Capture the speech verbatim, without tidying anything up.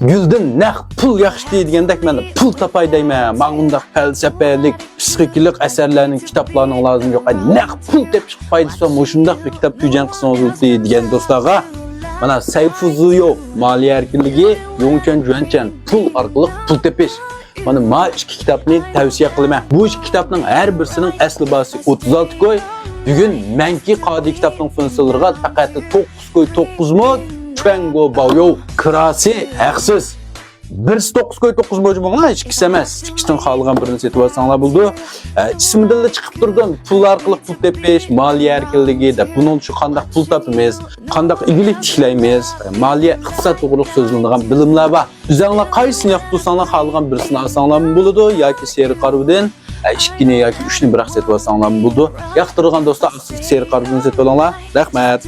گۈلدىن نەق پۇل ياخشى دېگەندەك، مەن پۇل تاپاي دەيمەن. ماڭا ئۇنداق پەلسەپىلىك، پسىخىكىلىق ئەسەرلەرنىڭ، كىتابلارنىڭ لازىمى يوق. ئەي، نەق پۇل تېپىشقا پايدىسى بار مۇشۇنداق بىر كىتاب تۈجەن قىلسىڭىز بولاتتى دېگەن دوستلارغا، مانا، سەيفۇزۇيو، مالىيە ئەركىنلىكى، يۇڭچۈەن جۈەنچەن، پۇل ئارقىلىق پۇل تېپىش. مانا، ما ئىككى كىتابنى تەۋسىيە قىلىمەن. بۇ ئىككى كىتابنىڭ ھەر بىرسىنىڭ ئەسلى باھاسى ئوتتۇز ئالتە كوي. بۈگۈن مەنكى قادىي كىتابنىڭ فېنسىلىرىغا پەقەت توققۇز كوي توققۇز مو، چۈەنگو باۋيو، كىراسى ھەقسىز. بىرسى توققۇز كوي توققۇز مو جۇمۇڭلار، ئىككىسى ئەمەس. ئىككىسىدىن خالىغان بىرىنى سېتىۋالساڭلار بولىدۇ. ئە، ئىسمىدىنلا چىقىپ تۇرىدۇ، پۇل ئارقىلىق پۇل تېپىش، مالىيە ئەركىنلىكى دەپ. بۇنىڭدا شۇ قانداق پۇل تاپىمىز، قانداق ئىگىلىك تىكلەيمىز، مالىيە، ئىقتىساد توغرۇلۇق سۆزلىنىدىغان بىلىملەر بار. ئۆزۈڭلار قايسىنى ياقتۇرساڭلار، خالىغان بىرسىنى ئالساڭلارمۇ بولىدۇ ياكى سېرىق ئارۋىدىن، ئە، ئىككىنى ياكى ئۈچنى بىراق سېتىۋالساڭلارمۇ بولىدۇ. ياقتۇرىدىغان دوستلار، ئاستىدىكى سېرىق ئارۋىدىن سېتىۋالىڭلار. رەھمەت.